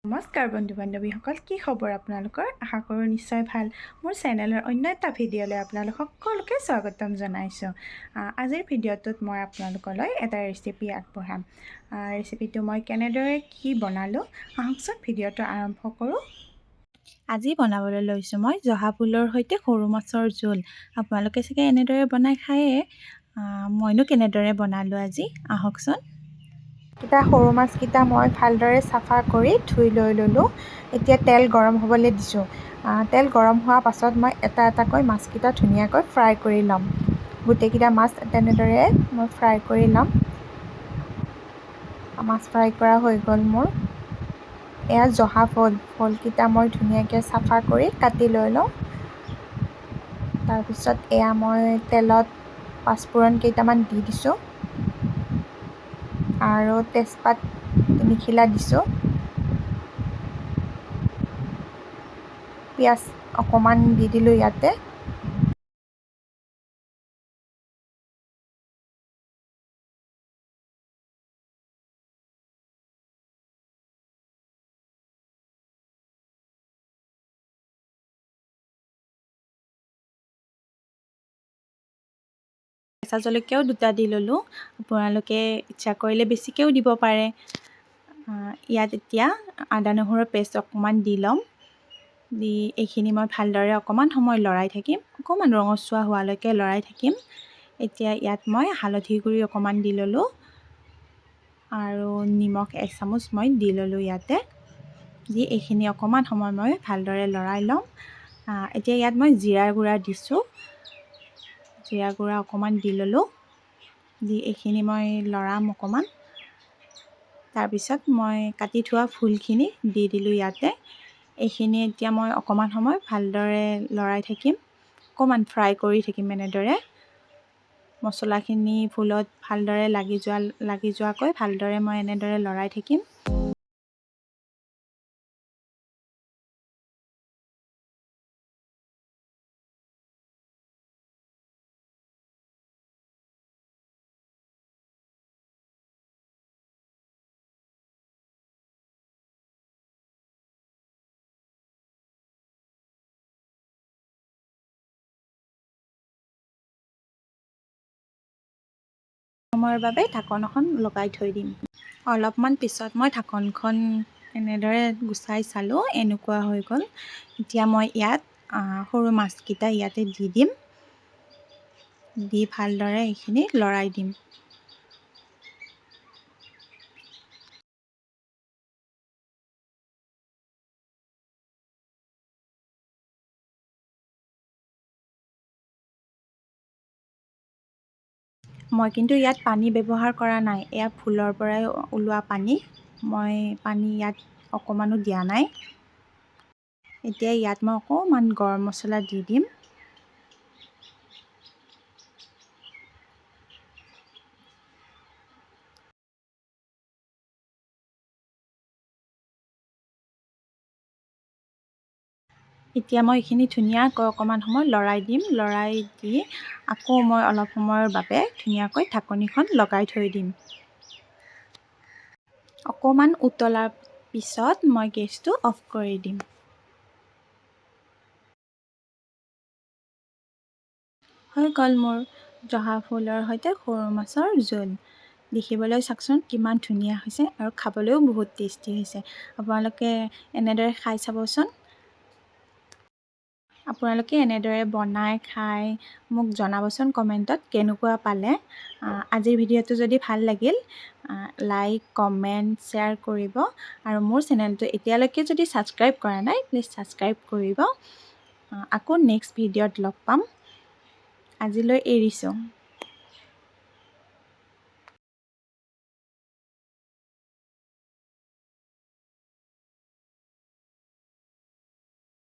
নমস্কাৰ বন্ধু বান্ধৱীসকল, কি খবৰ আপোনালোকৰ? আশা কৰোঁ নিশ্চয় ভাল। মোৰ চেনেলৰ অন্য এটা ভিডিঅ'লৈ আপোনালোক সকলোকে স্বাগতম জনাইছোঁ। আজিৰ ভিডিঅ'টোত মই আপোনালোকলৈ এটা ৰেচিপি আগবঢ়াম। ৰেচিপিটো মই কেনেদৰে কি বনালোঁ, আহকচোন ভিডিঅ'টো আৰম্ভ কৰোঁ। আজি বনাবলৈ লৈছোঁ মই জহা ফুলৰ সৈতে সৰু মাছৰ জোল। আপোনালোকে চাগে এনেদৰে বনাই খায়ে, মইনো কেনেদৰে বনালোঁ আজি, আহকচোন। কেইটা সৰু মাছকেইটা মই ভালদৰে চাফা কৰি ধুই লৈ ল'লোঁ। এতিয়া তেল গৰম হ'বলৈ দিছোঁ। তেল গৰম হোৱাৰ পাছত মই এটা এটাকৈ মাছকেইটা ধুনীয়াকৈ ফ্ৰাই কৰি ল'ম। গোটেইকেইটা মাছ তেনেদৰে মই ফ্ৰাই কৰি ল'ম। মাছ ফ্ৰাই কৰা হৈ গ'ল মোৰ। এয়া জহা ফুল, ফুলকেইটা মই ধুনীয়াকৈ চাফা কৰি কাটি লৈ লওঁ। তাৰপিছত এয়া মই তেলত পাঁচফোৰণ কেইটামান দি দিছোঁ আৰু তেজপাত তিনিখিলা দিছোঁ। পিঁয়াজ অকণমান দি দিলোঁ ইয়াতে। কেঁচা জলকীয়াও দুটা দি ল'লোঁ, আপোনালোকে ইচ্ছা কৰিলে বেছিকৈও দিব পাৰে। ইয়াত এতিয়া আদা নহৰুৰ পেষ্ট অকণমান দি ল'ম। দি এইখিনি মই ভালদৰে অকণমান সময় লৰাই থাকিম, অকণমান ৰঙচুৱা হোৱালৈকে লৰাই থাকিম। এতিয়া ইয়াত মই হালধি গুড়ি অকণমান দি ল'লোঁ আৰু নিমখ এক চামুচ মই দি ল'লোঁ ইয়াতে। দি এইখিনি অকণমান সময় মই ভালদৰে লৰাই ল'ম। এতিয়া ইয়াত মই জিৰা গুড়া দিছোঁ, জিৰা গুড়া অকণমান দি ল'লোঁ। দি এইখিনি মই লৰাম অকণমান। তাৰপিছত মই কাটি থোৱা ফুলখিনি দি দিলোঁ ইয়াতে। এইখিনি এতিয়া মই অকণমান সময় ভালদৰে লৰাই থাকিম, অকণমান ফ্ৰাই কৰি থাকিম এনেদৰে। মছলাখিনি ফুলত ভালদৰে লাগি যোৱাকৈ ভালদৰে মই এনেদৰে লৰাই থাকিম। সময়ৰ বাবে ঢাকনখন লগাই থৈ দিম। অলপমান পিছত মই ঢাকনখন এনেদৰে গুচাই চালোঁ, এনেকুৱা হৈ গ'ল। এতিয়া মই ইয়াত সৰু মাছকেইটা ইয়াতে দি দিম। দি ভালদৰে এইখিনি লৰাই দিম। মই কিন্তু ইয়াত পানী ব্যৱহাৰ কৰা নাই, এয়া ফুলৰ পৰাই ওলোৱা পানী। মই পানী ইয়াত অকণমানো দিয়া নাই। এতিয়া ইয়াত মই অকণমান গৰম মছলা দি দিম। এতিয়া মই এইখিনি ধুনীয়াকৈ অকণমান সময় লৰাই দিম। লৰাই দি আকৌ মই অলপ সময়ৰ বাবে ধুনীয়াকৈ ঢাকনিখন লগাই থৈ দিম। অকণমান উতলাৰ পিছত মই গেছটো অফ কৰি দিম। হৈ গ'ল মোৰ জহা ফুলৰ সৈতে সৰু মাছৰ জোল। দেখিবলৈ চাওকচোন কিমান ধুনীয়া হৈছে আৰু খাবলৈও বহুত টেষ্টি হৈছে। আপোনালোকে এনেদৰে খাই চাবচোন। আপোনালোকে এনেদৰে বনাই খাই মোক জনাবচোন কমেণ্টত কেনেকুৱা পালে। আজিৰ ভিডিঅ'টো যদি ভাল লাগিল, লাইক কমেণ্ট শ্বেয়াৰ কৰিব আৰু মোৰ চেনেলটো এতিয়ালৈকে যদি ছাবস্ক্ৰাইব কৰা নাই, প্লিজ ছাবস্ক্ৰাইব কৰিব। আকৌ নেক্সট ভিডিঅ'ত লগ পাম। আজিলৈ এৰিছোঁ।